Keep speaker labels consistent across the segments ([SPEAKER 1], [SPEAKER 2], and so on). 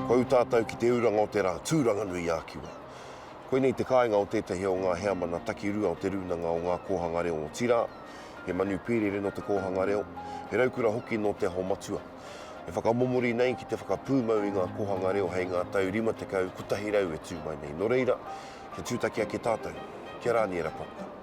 [SPEAKER 1] Kua ū tātou ki te ūranga o te rā, Tūranganui-ā-Kiwa. Koinei te kāinga o tētahi o ngā heamana takirua o Te Rūnanga o Ngā Kōhanga Reo otirā, he manu pīrere nō te kōhanga reo, he raukura hoki nō Te Aho Matua. E whakamomori nei ki te whakapūmau i ngā kōhanga reo hei ngā tau 50, 100 e tū mai nei. Nō reira, kia tūtaki ake tātou, ki a Rāniera Procter.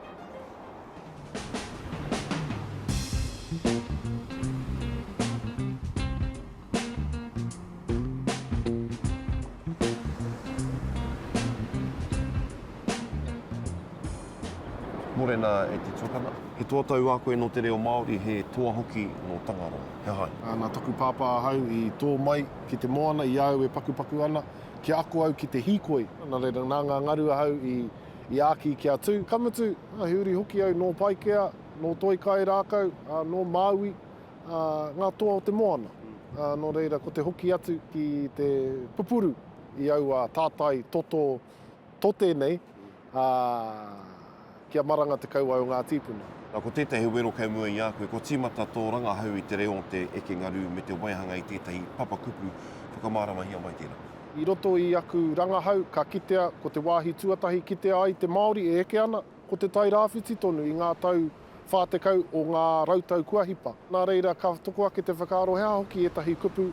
[SPEAKER 1] Morena e te tuakana. He toa tauā koe nō te reo Māori, he toa hoki nō Tangaroa. He aha ai?
[SPEAKER 2] Nā taku pāpā ahau i tō mai ki te moana i a au e pakupaku ana, kia ako au ki te hīkoi. Nā reira, nā ngā ngaru ahau i i āki kia tū. Ka mutu, he uri hoki au nō Paikea, nō Toikairākau, nō Māui, ngā toa o te moana. Nō reira, ko te hoki atu ki te pupuru i aua tātai toto tote nei, ā, kia maranga te kauae o ngā tīpuna.
[SPEAKER 1] Nā, ko tētahi wero kei mua i a koe, kua tīmata tō rangahau i te reo o te eke ngaru me te waihanga i tētahi papakupu, whakamāramahia mai tērā.
[SPEAKER 2] I roto i aku rangahau, ka kitea ko te wāhi tuatahi kitea ai te Māori e eke ana, ko Te Tai Rāwhiti tonu i ngā tau 40 o ngā rautau kua hipa. Nā reira, ka toko ake te whakaaro he aha hoki ētahi kupu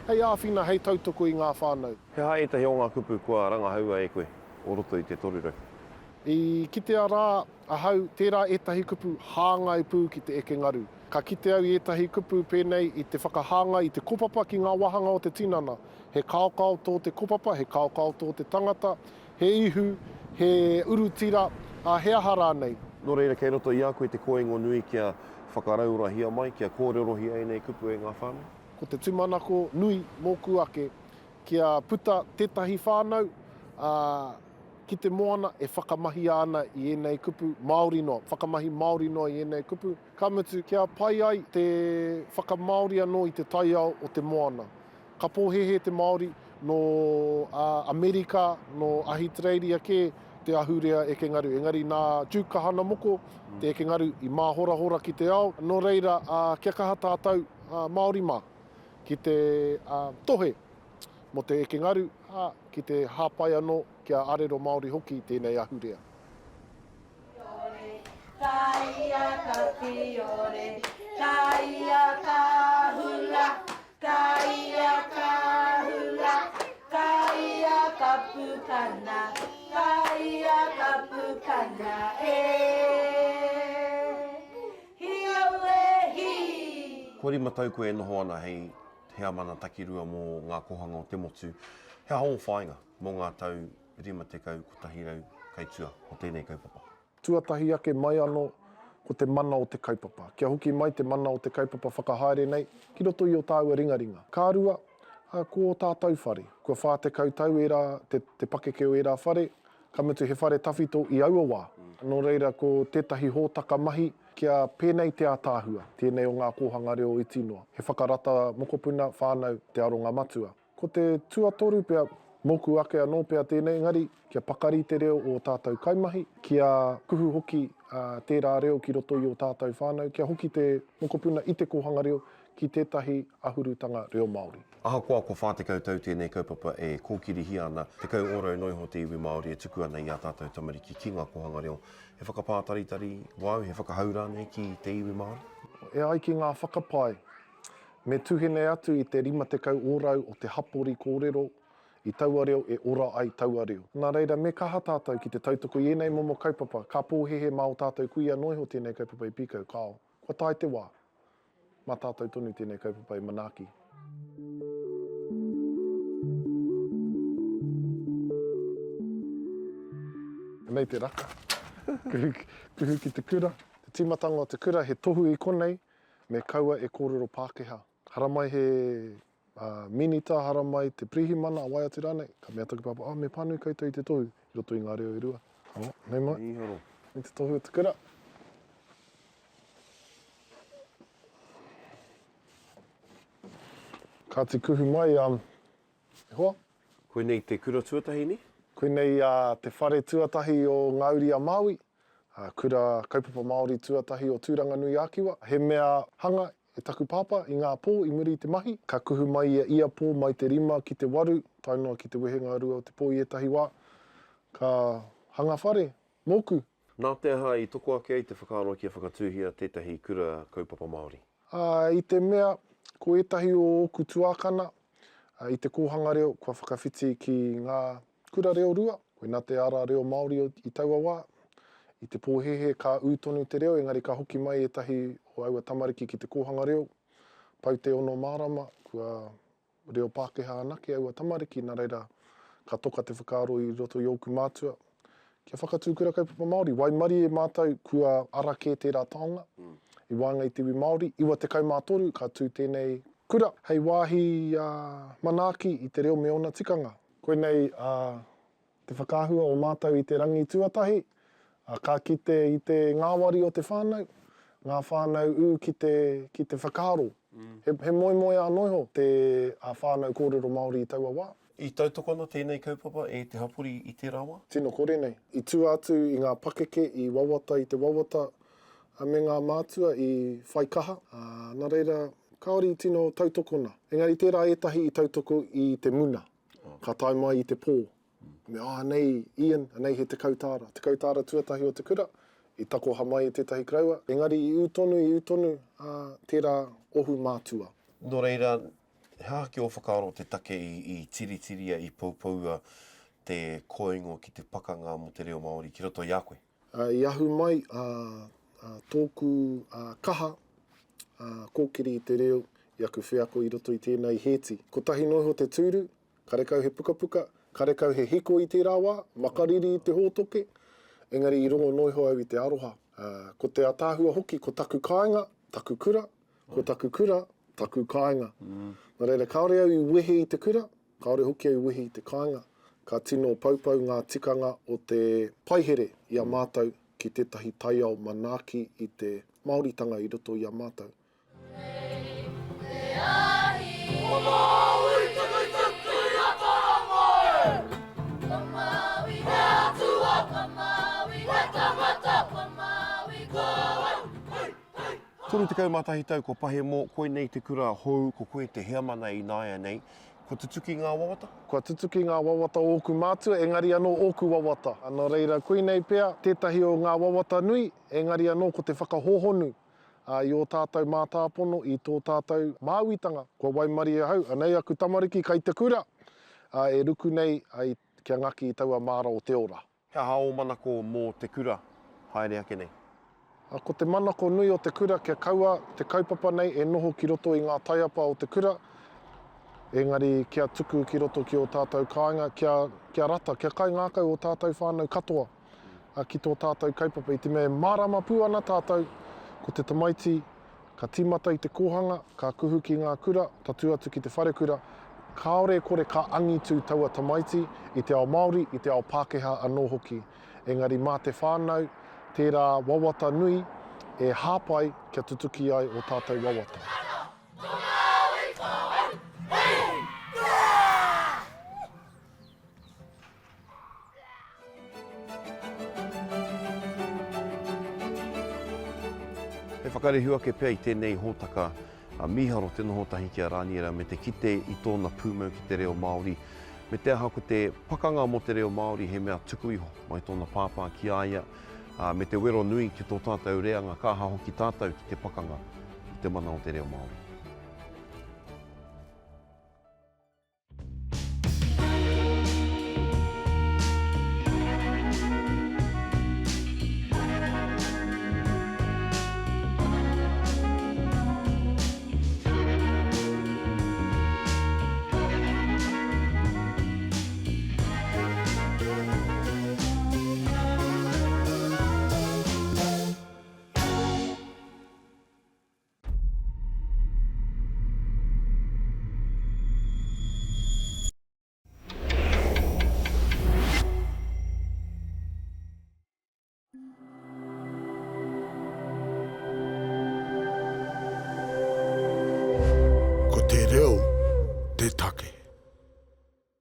[SPEAKER 2] hei āwhina, hei tautoko i ngā whānau.
[SPEAKER 1] He aha ētahi o ngā kupu kua rangahaua e koe o roto i te 300?
[SPEAKER 2] I kitea rā ahau tērā ētahi kupu hāngai pū ki te eke ngaru. Ka kite au i ētahi kupu pēnei i te whakahāngai i te kopapa ki ngā wāhanga o te tinana. He kaokao tō te kopapa, he kaokao tō te tangata, he ihu, he urutira, ā, he aha rānei.
[SPEAKER 1] Nō reira, kei roto i a koe te kōingo nui kia whakarauorahia mai, kia kōrerohia ēnei kupu e ngā whānau?
[SPEAKER 2] Ko te tūmanako nui mōku ake, kia puta tētahi whānau, ā, ki te moana e whakamahia ana i ēnei kupu māori noa, whakamahi māori noa i ēnei kupu, ka mutu, kia pai ai te whakamāori anō i te taiao o te moana. Ka pōhēhē te Māori nō Amerika, nō Ahitereiria kē te ahurea eke ngaru, engari nā Duke Kahanamoko te eke ngaru i māhorahora ki te ao, nō reira, kia kaha tātou Māori mā ki te tohe mō te eke ngaru, ā, ki te hāpai anō kia arero Māori hoki tēnei ahurea.
[SPEAKER 3] Fiore, ka ia ka fiore, ka ia ka hula, ka ia ka hula, ka ia ka pukana, ka ia ka pukana, e. Hi aue hi.
[SPEAKER 1] Kua rima tau koe e noho ana hei heamana takirua mō ngā kohanga o te motu. He aha ō whāinga mō ngā tau 50, 100 kei tua o tēnei kaupapa?
[SPEAKER 2] Tuatahi ake mai ano ko te mana o te kaupapa. Kia hoki mai te mana o te kaupapa whakahaere nei ki roto i o tāua ringaringa. Ka rua, ko o tātou whare. Kua 40 tau ērā, te, te pakeke o ērā whare, ka mutu he whare tawhito i aua wā. Nō reira ko tētahi hōtaka mahi Kia pēnei te ātaahua, tēnei o ngā kōhanga reo iti noa. He whakarata mokopuna, whānau, te aronga matua. Ko te tuatoru pea, mōku ake anō pea tēnei, engari, kia pakari te reo o ō tātou kaimahi, kia kuhu hoki tērā reo ki roto i ō tātou whānau, kia hoki te mokopuna i te kōhanga reo ki tētahi ahurutanga reo Māori.
[SPEAKER 1] Ahakoa kua 40 tau tēnei kaupapa e kōkirihia ana, 10 ōrau noa iho te iwi Māori e tuku ana i ā tātou tamariki ki ngā kōhanga reo, He whakapātaritari wāu, he whakahau rānei ki te iwi Māori?
[SPEAKER 2] E ai ki ngā whakapae, me tuhene atu i te 50 ōrau o te hapori kōrero i taua reo e ora ai taua reo. Nā reira, me kaha tātou ki te tautoko i ēnei momo kaupapa, ka pōhēhē mā ō tātou kuia noa iho tēnei kaupapa i pīkau, kāo. Kua tae te wā. Mā tātou tonu tēnei kaupapa e manaaki. Anei te raka. Kuhu, kuhu ki te kura. Te tīmatanga o te kura, he tohu i konei, me kaua e kōrero Pākehā. Haramai he minita, haramai te pirihimana, a wai atu rānei. Ka mea taku pāpā, oh, me pānui koutou i te tohu i roto i ngā reo e rua. Oh, nei mai.
[SPEAKER 1] Mīharo.
[SPEAKER 2] I te tohu o te kura. Kāti kuhu mai, um, e hoa.
[SPEAKER 1] Koinei te kura tuatahi, ne?
[SPEAKER 2] Koinei uh, te whare tuatahi o Ngā Uri a Māui, uh, kura kaupapa Māori tuatahi o Tūranganui-a-Kiwa. He mea hanga. e taku pāpā i ngā pō i muri i te mahi. Ka kuhu mai ia ia pō mai te rima ki te waru, tae noa ki te wehenga rua o te pō i ētahi wā. Ka hanga whare mōku.
[SPEAKER 1] Nā te aha i toko ake ai te whakaaro kia whakatūhia tētahi kura kaupapa Māori?
[SPEAKER 2] Ā, i te mea ko ētahi o ōku tuākana i te kōhanga reo kua whakawhiti ki ngā kura reo rua, koinā te ara reo Māori i taua wā. I te pōhēhē ka ū tonu te reo, engari ka hoki mai ētahi o aua tamariki ki te kōhanga reo, pau te ono marama, kua reo Pākehā anake aua tamariki, nā reira ka toka te whakaaro i roto i ōku mātua kia whakatū kura kaupapa Māori. Waimarie mātou kua ara kē tērā taonga i waenga i te iwi Māori. 93 ka tū tēnei kura hei wāhi manaaki i te reo me ōna tikanga. Koinei te whakaahua o mātou i te rangi tuatahi, ka kite i te ngāwari o te whānau, ngā whānau ū ki te, ki te whakaaro. He, he moemoeā noa iho te whānau kōrero Māori i taua wā.
[SPEAKER 1] I tautokona tēnei kaupapa e te hapori i tērā wā?
[SPEAKER 2] Tino kore nei. I tua atu i ngā pakeke i wawata i te wawata me ngā mātua i whai kaha, nā reira, kāore i tino tautokona. Engari tērā ētahi i tautoko i te muna. Ka tae mai i te pō. Me, oh, anei, Ian, anei he 10 tāra. 10 tāra tuatahi o te kura, i takoha mai e tētahi koroua. Engari i ū tonu, i ū tonu, ā, tērā ohu mātua.
[SPEAKER 1] Nō reira, he aha ki ō whakaaro te take i tiritiria, i poupoua te koingo ki te pakanga mō te reo Māori ki roto i a koe?
[SPEAKER 2] I ahu mai tōku kaha kōkiri i te reo i aku wheako i roto i tēnei hēti. Kotahi noa iho te tūru, karekau he pukapuka, karekau he hiko i tērā wā, makariri i te hōtoke, engari i rongo noa iho au i te aroha. Ko te ataahua hoki, ko taku kāinga, taku kura, ko taku kura, taku kāinga. Nā reira, kāore au i wehe i te kura, Kāore hoki au i wehi i te kāinga, ka tino poupou ngā tikanga o te paihere i a mātou ki tētahi taiao manaaki i te Māoritanga i roto i a mātou.
[SPEAKER 1] 31 tau kua pahemo, koinei te kura hou, ko koe te heamana ināianei. Kua tutuki ngā wawata?
[SPEAKER 2] Kua tutuki ngā wawata o ōku mātua, engari anō ōku wawata. Nō reira, koinei pea tētahi o ngā wawata nui, engari anō ko te whakahōhonu i ō tātou mātāpono, i tō tātou māuitanga. Kua waimarie ahau, anei aku tamariki kai te kura, e ruku nei kia ngaki i taua māra o te ora.
[SPEAKER 1] He aha ō manako mō te kura haere ake nei?
[SPEAKER 2] Ko te manako nui o te kura kia kaua te kaupapa nei e noho ki roto i ngā taiapa o te kura, engari kia tuku ki roto ki ō tātou kāinga, kia, kia rata, kia kaingākau ō tātou whānau katoa ki tō tātou kaupapa i te mea e mārama pū ana tātou ko te tamaiti Ka tīmata i te kōhanga, ka kuhu ki ngā kura, tatū atu ki te wharekura, kāore e kore ka angitu taua tamaiti i te ao Māori, i te ao Pākehā anō hoki. Engari mā te whānau tērā wawata nui e hāpai kia tutuki ai ō tātou wawata.
[SPEAKER 1] He whakarehu ake pea i tēnei hōtaka mīharo te noho tahi ki a Rāniera me te kite i tōna pūmau ki te reo Māori, me te aha ko te pakanga mō te reo Māori he mea tuku iho mai tōna pāpā ki a ia, me te wero nui ki tō tātou reanga ka aha hoki tātou ki te pakanga i te mana o te reo Māori.